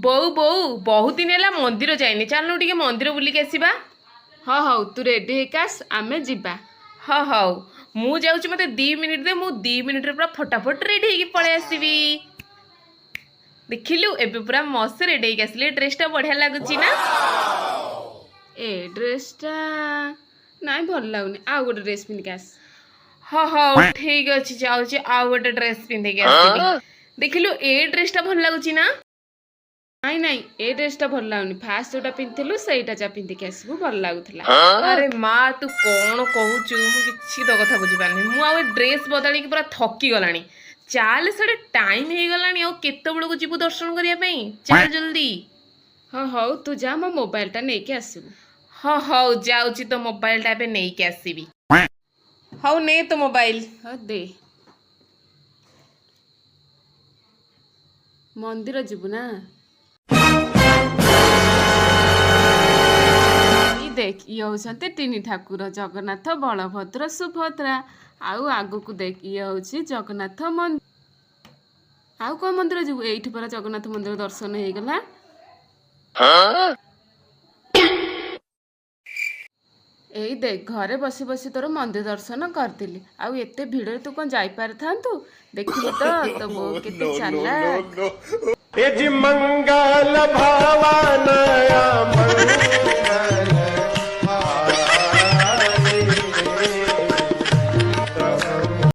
ବୋଉ ବୋଉ, ବହୁତ ଦିନ ହେଲା ମନ୍ଦିର ଯାଇନି, ଚାଲୁନୁ ଟିକେ ମନ୍ଦିର ବୁଲିକି ଆସିବା। ହଁ ହଉ, ତୁ ରେଡି ହେଇକି ଆସ, ଆମେ ଯିବା। ହଁ ହଉ, ମୁଁ ଯାଉଛି, ମୋତେ 2 ମିନିଟ୍ ଦେ, ମୁଁ 2 ମିନିଟ୍ରେ ପୁରା ଫଟାଫଟ ରେଡି ହେଇକି ପଳେଇ ଆସିବି। ଦେଖିଲୁ, ଏବେ ପୁରା ମସ୍ତ ରେଡି ହେଇକି ଆସିଲି। ଡ୍ରେସଟା ବଢିଆ ଲାଗୁଛି ନା? ଏ ଡ୍ରେସଟା ନାଇଁ, ଭଲ ଲାଗୁନି। ଆଉ ଗୋଟେ ଡ୍ରେସ୍ ପିନ୍ଧିକି ଆସ। ହଁ ହଉ, ଠିକ ଅଛି, ଯାଉଛି ଆଉ ଗୋଟେ ଡ୍ରେସ୍ ପିନ୍ଧିକି ଆସିବି। ଦେଖିଲୁ, ଏ ଡ୍ରେସଟା ଭଲ ଲାଗୁଛି ନା? ନାଇଁ ନାଇଁ, ଏ ଡ୍ରେସଟା ଭଲ ଲାଗୁନି। ଫାଷ୍ଟ ଯୋଉଟା ପିନ୍ଧିଥିଲୁ, ସେଇଟା ଯା ପିନ୍ଧିକି ଆସିବୁ, ଭଲ ଲାଗୁଥିଲା। ଆରେ ମା, ତୁ କଣ କହୁଛୁ, ମୁଁ କିଛି ତୋ କଥା ବୁଝିପାରୁନି। ମୁଁ ଆଉ ଏ ଡ୍ରେସ୍ ବଦଳିକି ପୁରା ଥକି ଗଲାଣି। ଚାଲ, ସେଠି ଟାଇମ୍ ହେଇଗଲାଣି, ଆଉ କେତେବେଳକୁ ଯିବୁ ଦର୍ଶନ କରିବା ପାଇଁ? ଚାଲ ଜଲ୍ଦି। ହଁ ହଉ, ତୁ ଯା, ମୋ ମୋବାଇଲଟା ନେଇକି ଆସିବୁ। ହଁ ହଉ, ଯାଉଛି, ତୋ ମୋବାଇଲଟା ଏବେ ନେଇକି ଆସିବି। ହଉ, ନେ ତୋ ମୋବାଇଲ। ହଁ, ଦେ। ମନ୍ଦିର ଯିବୁ ନା? ଏଇ ଦେଖ, ଇଏ ହଉଛନ୍ତି ତିନି ଠାକୁର, ଜଗନ୍ନାଥ, ବଳଭଦ୍ର, ସୁଭଦ୍ରା। ଆଉ ଆଗକୁ ଦେଖ, ଇଏ ହଉଛି ଜଗନ୍ନାଥ ମନ୍ଦିର। ଆଉ କଣ ମନ୍ଦିର ଯିବୁ? ଏଇଠି ପରା ଜଗନ୍ନାଥ ମନ୍ଦିର ଦର୍ଶନ ହେଇଗଲା। ଏଇ ଦେଖ, ଘରେ ବସି ବସି ତୋର ମନ୍ଦିର ଦର୍ଶନ କରିଦେଲି। ଆଉ ଏତେ ଭିଡ଼ରେ ତୁ କଣ ଯାଇପାରିଥାନ୍ତୁ? ଦେଖିଲୁ ତ, ତୋ ବୋଉ କେତେ ଚାଲାକ। ଏ जी मंगल भवन अमंगल।